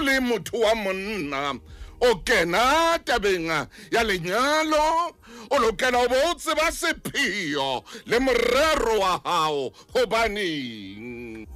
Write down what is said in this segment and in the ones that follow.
O le motho wa monna o kena tabeng ya lenyalo, o lokela ho bo o tseba sepheo le morero wa hao. Hobaneng?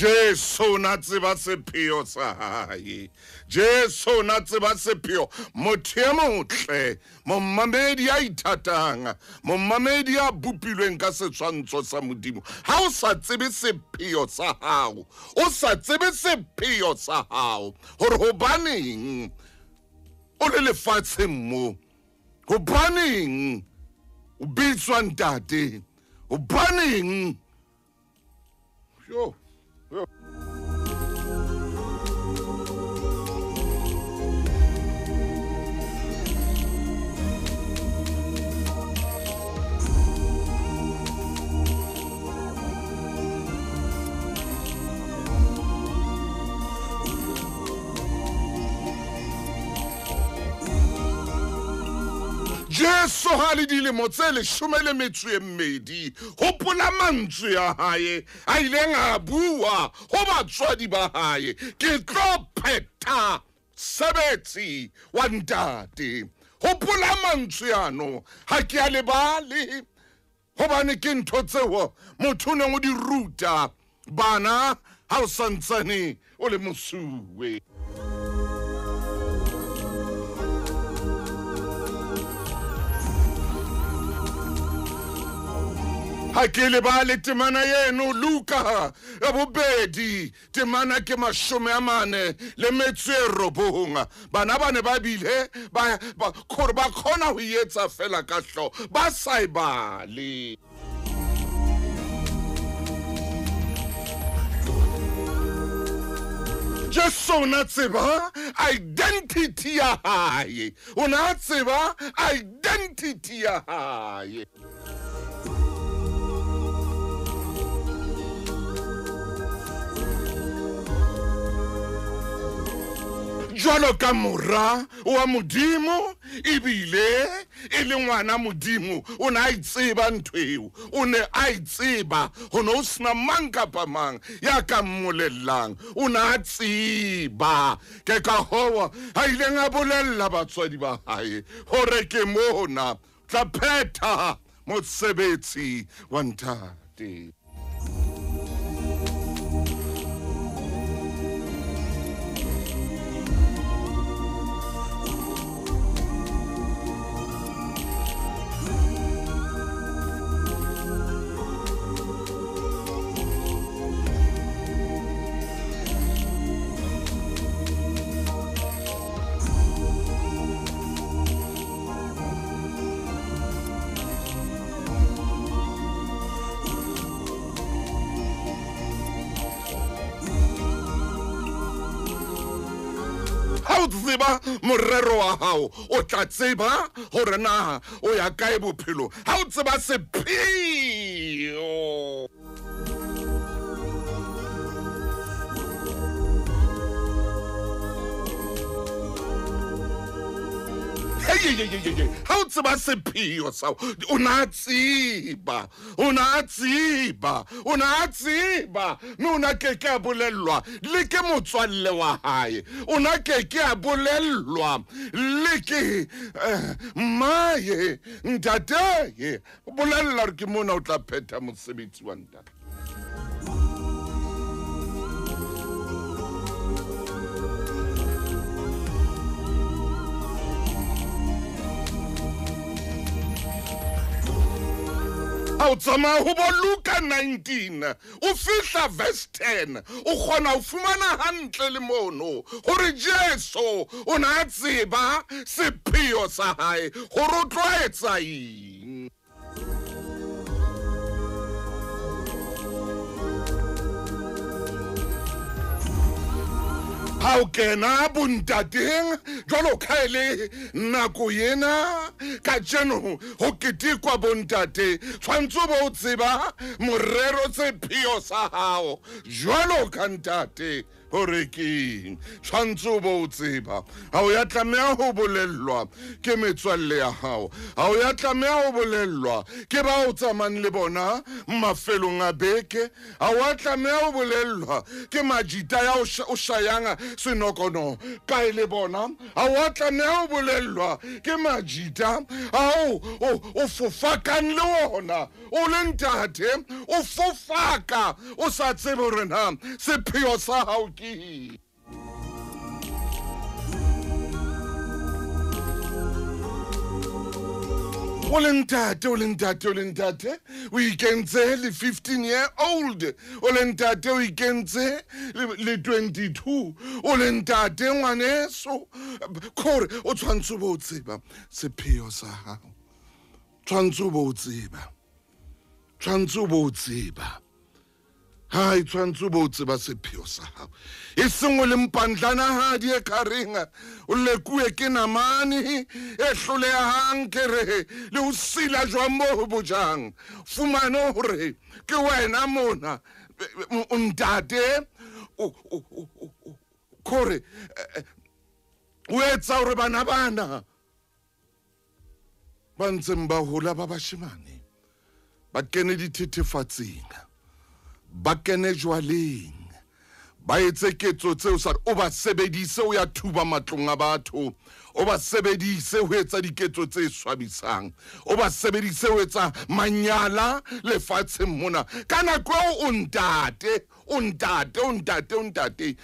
Jesu o na tseba sepheo sa hae. Jesu o na tseba sepheo. Motho e motle, momamedi ya ithatang, momamedi ya bopilweng ka setshwantsho sa Modimo. Ha o sa tsebe sepheo sa hao, o sa tsebe sepheo sa hao, hore hobaneng o le lefatsheng mo, hobaneng o bitswa ntate, hobaneng yo. Jesu ha le dilemo tse 12, hopola mantswe a hae a ileng a bua ho batswadi ba hae, ke tlo phetha sebetsi wa ntate. Hopola mantswe ano, ha ke a lebale, hobane ke ntho tseo motho o neng o di ruta bana ha o santsane o le mosuwe. Ha ke lebale temana eno, Luka ya 2, temana ke 49. Bana ba ne ba bile ba kgona ho etsa fela ka hlooho, ba sa e bale. Jesu o na tseba identity ya hae, o na tseba identity ya hae. Jwalo ka mora wa Modimo, ebile e le ngwana Modimo, o ne a itseba ntho eo, o ne a itseba, ho ne ho sena mang kapa mang ya ka mmolellang, o ne a tseba. Ke ka hoo a ileng a bolella batswadi ba hae hore ke mona tla phetha mosebetsi wa ntate. Ha o tseba morero wa hao, o tla tseba hore na o ya kae bophelong. Ha o tseba sepheo. Ha o tseba sepheo sa, o na tseba, o na tseba, o na tseba, mme o na ke ke a bolellwa le ke motswalle wa hae, o na ke ke a bolellwa le ke mmae, ntate, bolella hore ke mona o tla phetha mosebetsi wa ntate. Ha o tsamaya ho bo Luka 19, o fihla verse 10, o kgona ho fumana hantle le mono hore Jesu o na tseba sepheo sa hae, hore o tlo etsa eng. Ha o kena bontateng jwalo ka e le nako ena kajeno ho ketekwa bontate, tshwantse o bo o tseba morero sepheo sa hao jwalo ka ntate hore keng. Tshwantse o bo o tseba. Ha o ya tlameha ho bolellwa ke metswalle ya hao, ha o ya tlameha ho bolellwa ke ba o tsamayang le bona mafelong a beke, ha o a tlameha ho bolellwa ke majita ya o shayang senokono kae le bona, ha o a tlameha ho bolellwa ke majita ao o fofakang le ona o le ntate, o fofaka o sa tsebe hore na sepheo sa hao ke eng. O le ntate, o le ntate, o le ntate, o ikentse le 15 year old, o le ntate o ikentse le 22, o le ntate ngwaneso, kore o tshwantse o bo o tseba sepheo sa hao, tshwantse o bo o tseba, tshwantse o bo o tseba. Hai, tshwantse o bo o tseba sepheo sa hao. E seng o le mpandlana hadi e kareng, o lekuwe ke namane e hlolehang ke re le ho sila jwang bo bo jang. Fumane hore ke wena mona, ntate, kore, o etsa hore bana bana ba ntseng ba hola ba bashemane ba kene dithethefatsing, ba kene jwaleng, ba etse ketso tseo sa o ba sebedise o ya thuba matlong a batho, o ba sebedise ho etsa diketso tse swabisang, o ba sebedise ho etsa manyala lefatsheng mona. Ka nako eo o ntate, o ntate, o ntate, o ntate.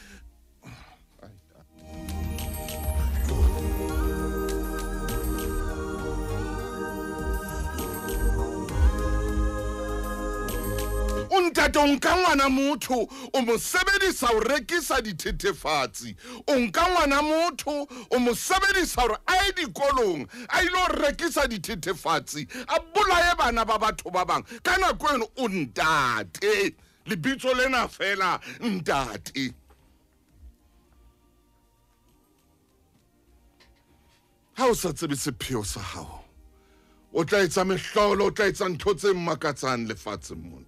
O ntate, o nka ngwana motho, o mo sebedisa ho rekisa dithethefatsi. O nka ngwana motho, o mo sebedisa hore a ye dikolong, a ilo rekisa dithethefatsi, a bolaye bana ba batho ba bang. Ka nako eno o ntate, lebitso lena fela ntate. Ha o sa tsebe sepheo sa hao, o tla etsa mehlolo, o tla etsa ntho tse makatsang lefatsheng mona.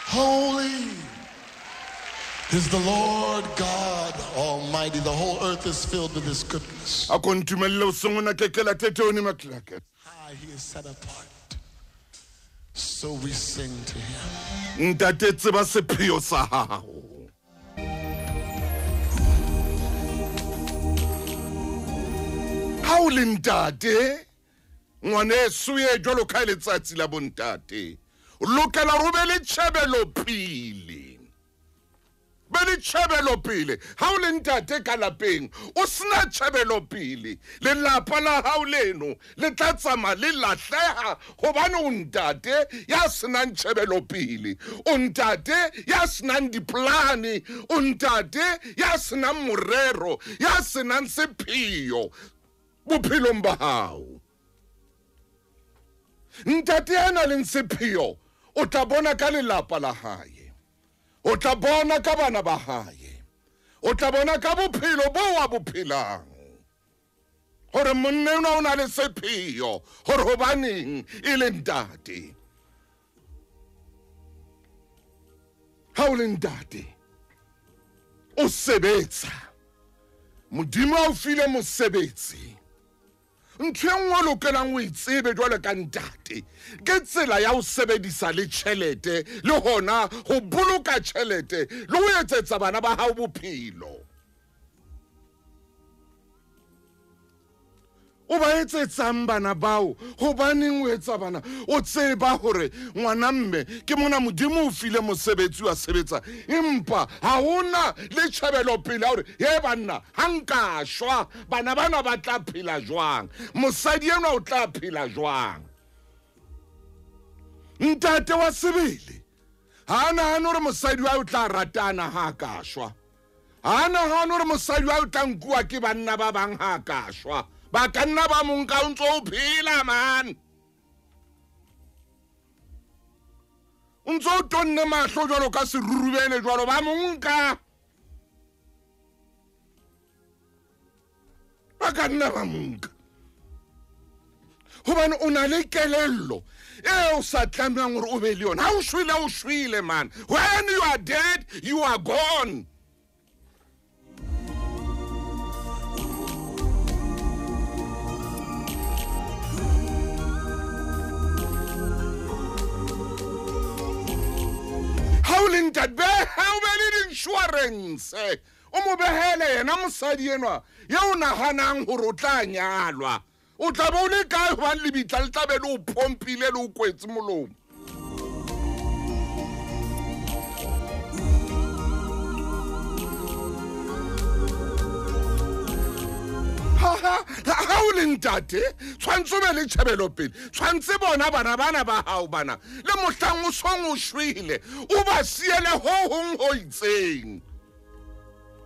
Holy is the Lord God Almighty. The whole earth is filled with His goodness. A ko ntumelle o seng o nakekela Tony Matlaka. High He is set apart. So we sing to Him. Ntate tseba sepheo sa hao. Ha o le ntate, ngwaneso ye jwalo ka letsatsi la bontate, o lokela hore o be le tjhebelopele. Be le tjhebelopele. Ha o le ntate ka lapeng, o sena tjhebelopele, lelapa la hao leno le tla tsamaya le lahleha hobane o ntate ya senang tjhebelopele, o ntate ya senang diplane, o ntate ya senang morero, ya senang sepheo bophelong ba hao. Ntate ya nang le sepheo o tla bona ka lelapa la hae, o tla bona ka bana ba hae, o tla bona ka bophelo bo a bo phelang, hore monna enwa o na le sepheo, hore hobaneng e le ntate. Ha o le ntate, o sebetsa, Modimo a o file mosebetsi. Ntho e nngwe o lokelang o e tsebe jwalo ka ntate ke tsela ya ho sebedisa le tjhelete, le hona ho boloka tjhelete, le ho etsetsa bana ba hao bophelo. O ba etsetsang bana bao? Hobaneng o etsa bana? O tseba hore ngwana mme ke mona Modimo o file mosebetsi wa sebetsa, empa ha hona le tjhebelopele ya hore he banna ha nka shwa bana bana ba tla phela jwang, mosadi enwa o tla phela jwang. Ntate wa sebele ha nahane hore mosadi wa o tla ratana ha ka shwa, ha nahane hore mosadi wa o tla nkuwa ke banna ba bang ha ka shwa. Ba ka nna ba mo nka o ntso o phela, man. O ntse o tonne mahlo jwalo ka serurubele jwalo, ba mo nka. Ba ka nna ba mo nka. Hobane o na le kelello e o sa tlamehang hore o be le yona. Ha o shwele, man. When you are dead, you are gone. Ha o le ntate, ha o be le di-insurance, o mo behele yena mosadi enwa ya o nahanang hore o tla nyalwa. O tla be o le kae hobane lebitla le tla be le o pompile le o kwetse molomo. Ha o le ntate, tshwantse o be le tjhebelopele, tshwantse bona bana bana ba hao bana le mohlang o song o shwele, o ba siele ho hong ho itseng.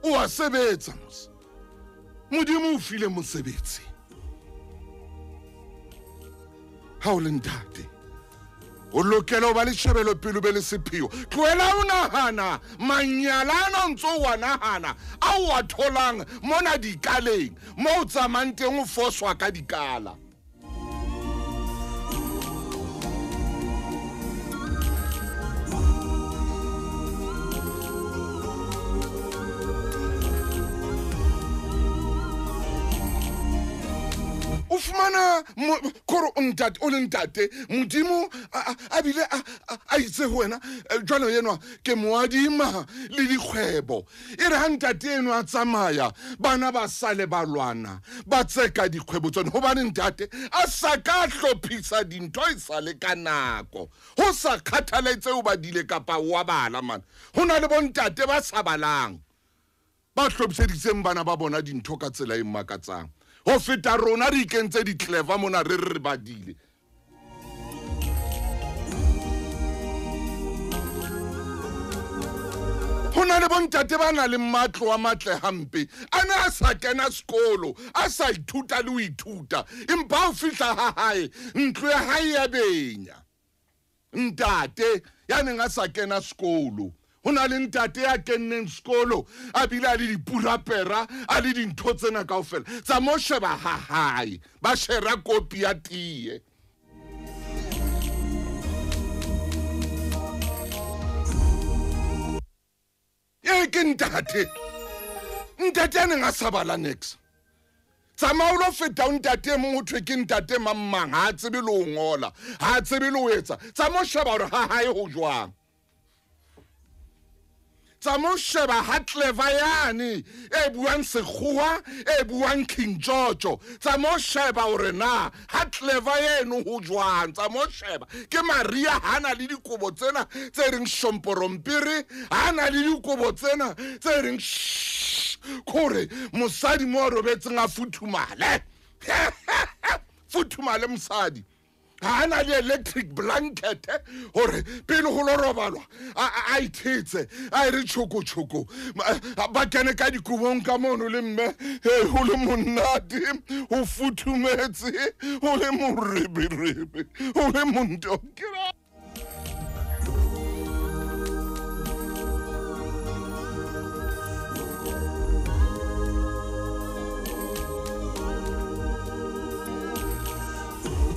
O a sebetsa mos. Modimo o file mosebetsi. Ha o le ntate, o lokela ho ba le tjhebelopele, o be le sepheo. Tlohela o nahana manyalano ntse o wa nahana a o a tholang mona dikaleng, mo o tsamayang teng o foswa ka dikala. O fumana kore o ntate, o le ntate, Modimo a bile a itse ho wena, jwalo enwa ke moadima le dikgwebo. E re ha ntate enwa a tsamaya, bana ba sale ba lwana, ba tseka dikgwebo tsone, hobane ntate a sa ka hlophisa dintho e sale ka nako. Ho sa kgathaletse o badile kapa o a bala, man. Ho na le bontate ba sa balang, ba hlophiseditseng bana ba bona dintho ka tsela e makatsang. Ho feta rona re ikentse di-clever mona re re badile. Ho na le bontate ba nang le matlo a matle hampe, a ne a sa kena sekolo, a sa ithuta le ho ithuta, empa ha o fihla ha hae, ntlo ya hae ya benya. Ntate ya neng a sa kena sekolo. Ho na le ntate ya kenneng sekolo, a bile a le dipurapera, a le dintho tsena kaofela. Tsa mo sheba ha hae, ba shera kopi ya tee. E ke ntate. Ntate a neng a sa bala niks. Tsamaya o lo feta o ntate e mong ho thwe ke ntate mang mang, ha a tsebe le ho ngola, ha a tsebe le ho etsa. Tsa mo sheba hore ha hae ho jwang. Tsa mo sheba ha clever yane e buang sekgowa, e buang King George. Tsa mo sheba hore na ha clever eno ho jwang. Tsa mo sheba ke Maria ha na le dikobo tsena tse reng shomporompiri, ha na le dikobo tsena tse reng kore mosadi mo a robetseng a futhumale. Futhumale mosadi. Ha na le electric blanket hore pele ho lo robalwa a ithetse, a re tshoko tshoko, ba kene ka dikobong ka mono le mme, ho le monate, ho futhumetse, ho le moreberebe, ho le monto.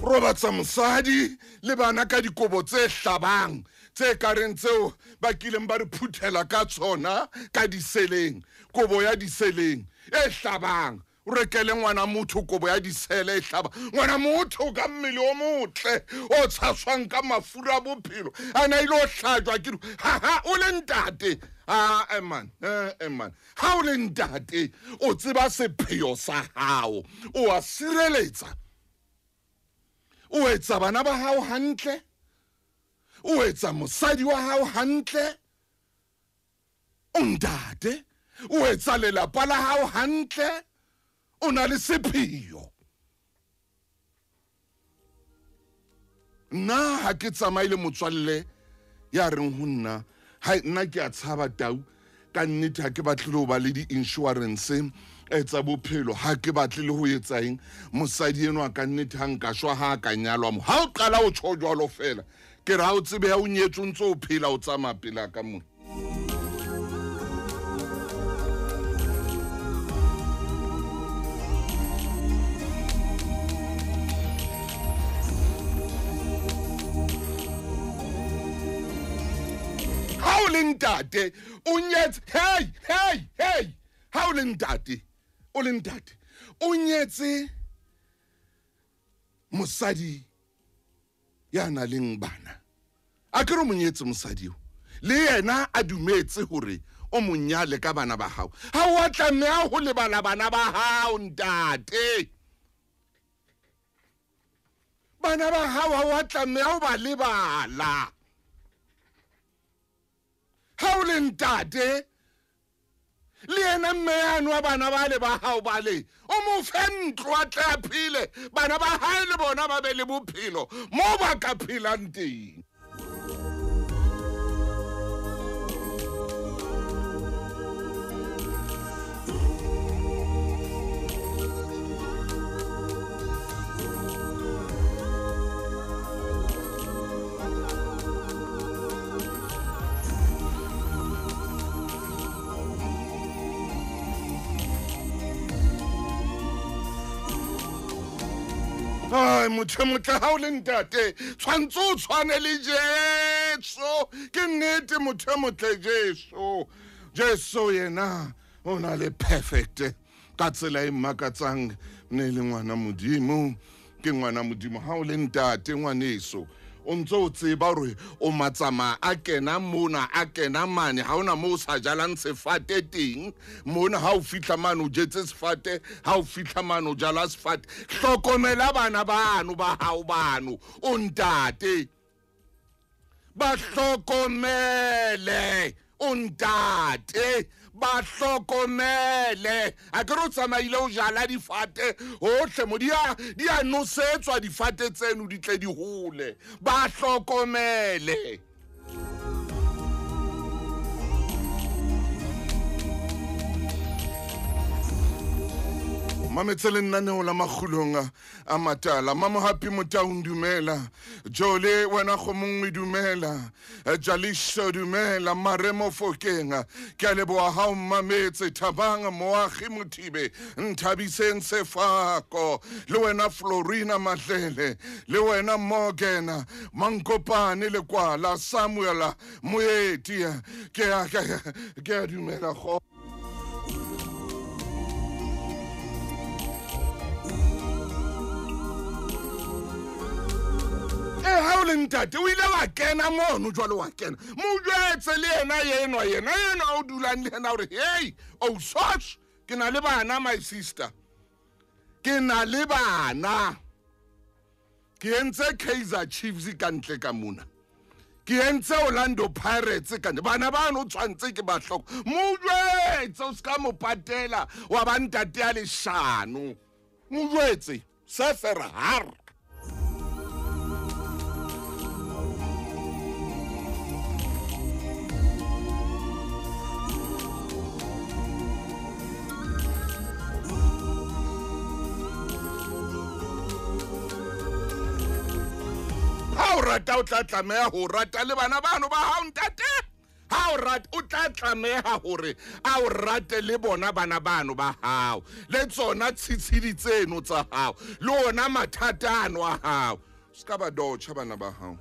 Robatsa mosadi le bana ka dikobo tse hlabang, tse kareng tseo ba kileng ba re phuthela ka tsona ka diseleng, kobo ya diseleng e hlabang. O rekele ngwana motho kobo ya disele e hlaba. Ngwana motho ka mmele o motle o tshaswang ka mafura a bophelo, a na ile o hlajwa ke ha ha o le ntate. Ah man, man. Ha o le ntate, o tseba sepheo sa hao, o a sireletsa. O etsa bana ba hao hantle, o etsa mosadi wa hao hantle, o ntate, o etsa lelapa la hao hantle, o na le sepheo. Nna ha ke tsamaile motswalle ya reng ho nna, ha nna ke a tshaba tau, ka nnete ha ke batle ho ba le di-insurance tsa bophelo, ha ke batle le ho etsa eng, mosadi enwa ka nnete ha nka shwa ha ka nyalwa mo. Ha o qala o tjho jwalo fela, Ke re ha o tsebe ha o nyetswe o ntso o phela o tsamaya pela ka mona. Ha o le ntate o nyetse, hey hey hey, ha o le ntate, o le ntate o nyetse mosadi ya nang le bana. A ke re mo nyetse mosadi eo, le yena a dumetse hore o mo nyale ka bana ba hao. Ha o a tlameha ho lebala bana ba hao ntate. Bana ba hao ha o a tlameha ho ba lebala. Ha o le ntate, le yena mme yano wa bana ba le ba hao ba le, o mo fe ntlo a tle a phele, bana ba hae le bona ba be le bophelo mo ba ka phelang teng. Ai, motho motle ha o le ntate, tshwantse o tshwane le Jesu. Ke nnete motho motle Jesu. Jesu yena o na le perfect ka tsela e makatsang, ne le ngwana Modimo. Ke ngwana Modimo. Ha o le ntate ngwaneso, o ntso o tseba hore o matsamaya a kena mona a kena mane, ha ona moo o sa jalang sefate teng. Mona ha o fihla mane o jetse sefate, ha o fihla mane o jala sefate. Hlokomela bana bano ba hao bano, o ntate. Ba hlokomele, o ntate. Ba hlokomele. A ke re o tsamaile o jala difate hohle mo, di a nosetswa difate tseno di tle di hole. Ba hlokomele. Mametse lenaneo la Makgulong a Matala. Mamohapi Motaung dumela, Jole wena Kgomongwe dumela, Jalisho dumela, Maremo Fokeng ke a leboha ha o mmametse, Thabang Moagi Mothibe, Nthabiseng Sefako, le wena Florina Mahlele, le wena Morgan Mankopane Lekwala, Samuel Moeti, ke a dumela go. Ha o le ntate o ile wa kena mono jwale wa kena, mo jwetse le yena yenwa yena yena o dulang le yena hore hey, oh sosh, ke na le bana my sister, ke na le bana, ke entse Kaizer Chiefs ka ntle ka mona, ke entse Orlando Pirates ka ntle, bana bano o tshwantse ke ba hloko. Mo jwetse o ska mo patela wa ba ntate ya leshano, mo jwetse se fera har. Ha o rata o tla tlameha ho rata le bana bano ba hao ntate. Ha o rata o tla tlameha hore a o rate le bona bana bano ba hao, le tsona tshitshidi tseno tsa hao, le ona mathata ano a hao. O ska ba dotjha bana ba hao,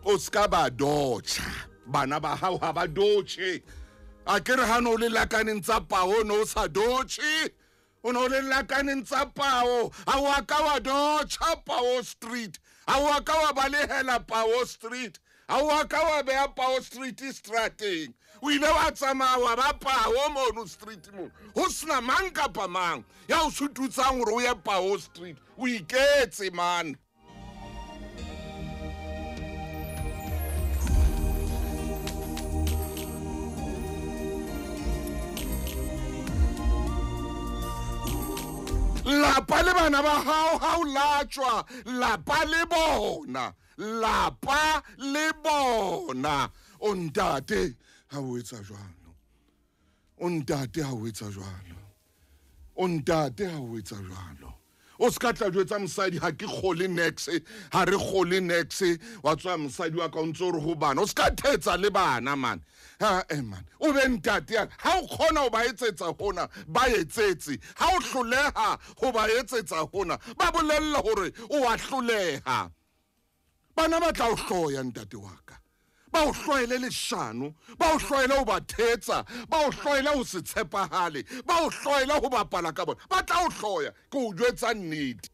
o ska ba dotjha bana ba hao, ha ba dotjhe. A ke re ha no le lakaneng tsa pao no sa dotjhe, o no le lakaneng tsa pao, ha wa ka wa dotjha Pao Street, ha wa ka wa balehela Pao Street, ha wa ka wa beha Pao Street strateng. O ile wa tsamaya wa ba Pao mono street mono, ho sena mang kapa mang ya o sututsang hore o ye Pao Street. O iketse man. Lapa le bana ba hao ha o latswa, lapa le bona, lapa le bona. O ntate ha o etsa jwalo, o ntate ha o etsa jwalo, o ntate ha o etsa jwalo, O se ka tla jwetsa mosadi ha ke kgole nex, ha re kgole nex, wa tswa mosadi wa ka o ntse o re ho bana. O se ka thetsa le bana man. Ha man, o be ntate ya ha o kgona ho ba etsetsa hona, ba etsetse. Ha o hloleha ho ba etsetsa hona, ba bolella hore o a hloleha. Bana ba tla o hloya ntate wa ka. Ba o hloele leshano, ba o hloele ho ba thetsa, ba o hloele ho se tshepahale, ba o hloele ho bapala ka bona. Ba tla o hloya, ke o jwetsa nnete.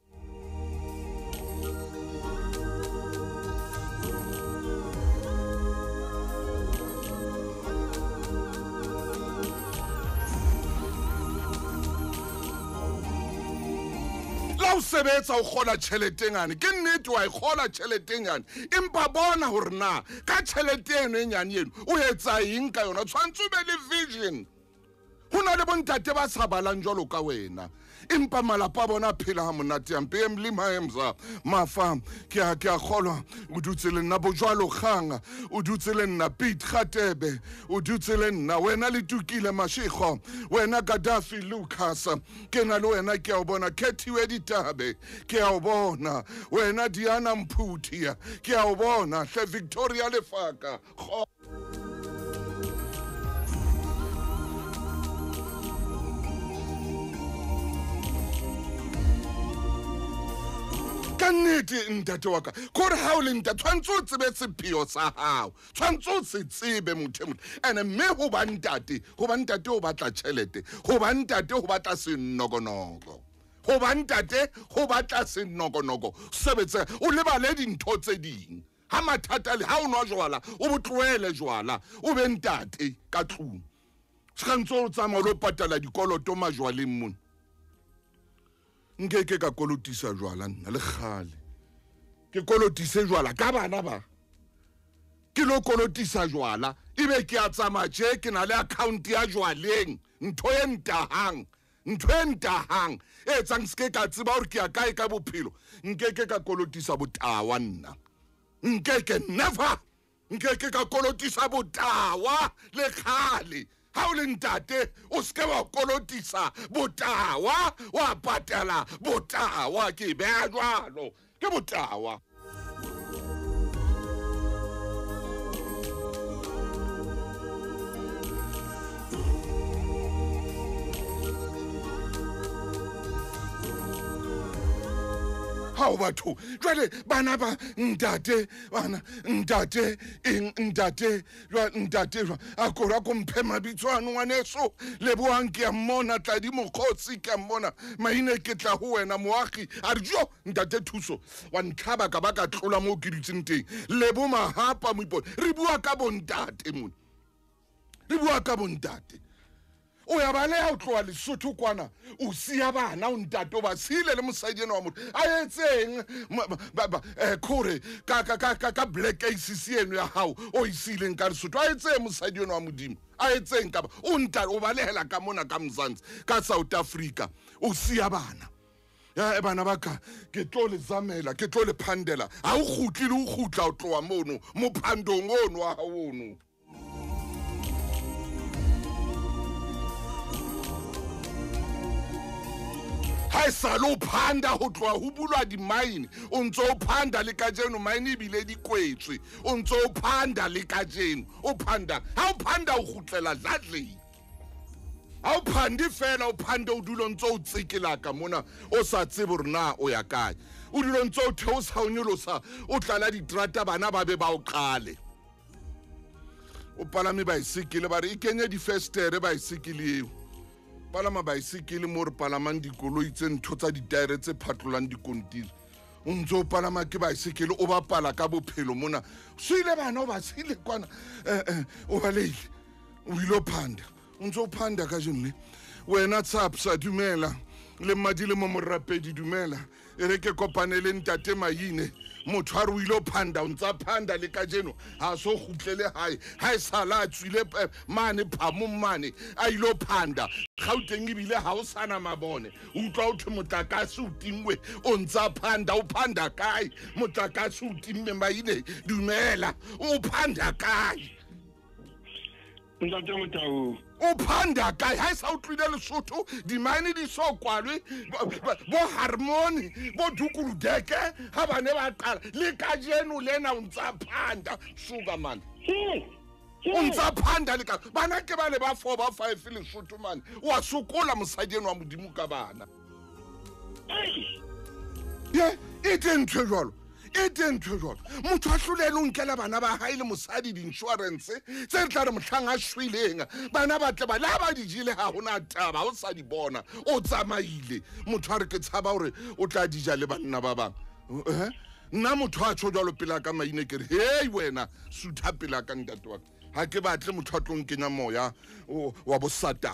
La o sebetsa o kgola tjhelete ngane, ke nnete wa e kgola tjhelete nyane, empa bona hore na ka tjhelete eno e nyane eno o etsa eng ka yona. Tshwantse o be le vision. Ho na le bontate ba sa balang jwalo ka wena, empa malapa a bona a phela ha monate. Ampe Emily Maemza Mafa, ke a kgolwa o dutse le nna. Bojwalo Kgang o dutse le nna. Pete Kgatebe o dutse le nna. Wena le Tukile Mashego, wena Gaddafi Lucas, ke na le wena, ke a o bona. Khethiwe Ditabe, ke a o bona. Wena Diana Mphuthi, ke a o bona. Hle Victoria Lefaka. Ka nnete ntate wa ka, kore ha o le ntate tshwantse o tsebe sepheo sa hao, tshwantse o se tsebe motho e motho. Ene mme ho ba ntate, ho ba ntate o batla tjhelete, ho ba ntate ho batla senokonoko, ho ba ntate ho batla senokonoko. Sebetse o lebale dintho tse ding. Ha mathata le ha o nwa jwala, o bo tlohele jwala, o be ntate ka tlung. Se ntse o tsamaya o lo patala dikoloto majwaleng mona. Nke ke ka kolotisa jwala nna le kgale. Ke kolotise jwala ka bana ba. Ke lo kolotisa jwala, ebe ke a tsamaya tje, ke na le account ya jwaleng, ntho e ntahang, ntho e ntahang e etsang se ke ka tseba hore ke ya kae ka bophelo. Nke ke ka kolotisa botawa nna. Nke ke never, nke ke ka kolotisa botawa le kgale. Ha o le ntate o se ke wa kolotisa botawa, wa patala botawa. Ke beha jwalo, ke botawa. Hao batho, jwale bana ba ntate, bana ntate, eng ntate, jwa ntate jwa a kora ko mphe mabitso ano ngwaneso. Lebohang ke a mmona, Tladi Mokgotsi ke a mmona, Maine ke tla ho wena Moagi. A re jo ntate Thuso, wa ntlhaba ka ba ka tlola moo ke dutseng teng. Lebo Mahapa Moipone, re bua ka bontate mona, re bua ka bontate. O ya baleha o tloha Lesotho kwana, o siya bana o ntate o ba siile le mosadi enwa wa motho. A etseng kore ka black ACC eno ya hao o e siileng ka Lesotho. A etseng mosadi enwa wa Modimo, a etseng ka ba o ntate o balehela ka mona ka Mzansi ka South Africa, o siya bana. Ya bana ba ka, ke tlo le zamela, ke tlo le phandela. Ha o kgutlile, o kgutla o tloha mono mophandong ono wa hao ono. Ha e sale o phanda ho tloha ho bulwa di-mine, o ntso o phanda le kajeno, mine ebile di kwetswe, o ntso o phanda le kajeno, o phanda. Ha o phanda o kgutlela dladleng. Ha o phande fela, o phande o dula o ntso o tsekelaka mona, o sa tsebe hore na o ya kae. O dula o ntso o theosa, o nyolosa, o tlala diterata, bana ba be ba o qale. O palame baesekele, ba re e kenye difestere baesekele eo. Palama baesekele mo re palamang dikoloi tse ntho tsa ditaere tse phatlolang dikontiri. O ntso o palama ke baesekele, o bapala ka bophelo mona. Siile bana, o ba siile kwana. O baleile, o ile o phanda. O ntso o phanda kajeno le. Wena Tshapsa, dumela. Le Mmadi le mo Morapedi, dumela. E re ke kopane le ntate Maine. Motho a re o ile o phanda, o ntsa phanda le kajeno. Ha so kgutlele hae. Ha e sala a tswile mane phamong mane, a ile o phanda. Gauteng ebile ha o sana mabone. O utlwa ho thwe motlakase o tingwe, o ntsa phanda, o phanda kae? Motlakase o timme Maine, dumela. O phanda kae? Ntate Motau. O phanda kae ha e sa utlwile Lesotho dimine di so kwalwe bo Harmony bo Dukuludeke ha ba ne ba qala le kajeno lena o ntsa phanda suka man o ntsa phanda le ka bana ke ba le ba 4 ba 5 Lesotho man wa sokola mosadi eno wa modimo ka bana ye e teng ntho jwalo e teng ntho jwalo motho a hlolele o nkela bana ba hae le mosadi di-insurance tse re tla re motlhang a shweleng bana ba tle ba le ha ba di jele ga gona taba o sa di bona o tsamaile motho a re ke tshaba gore o tla di ja le banna ba bangwe nna motho a tsho jwalo pela ka maine ke re hei wena sutha pela ka ntate wa ka ga ke batle motho a tlo nkenya moya wa bosatane.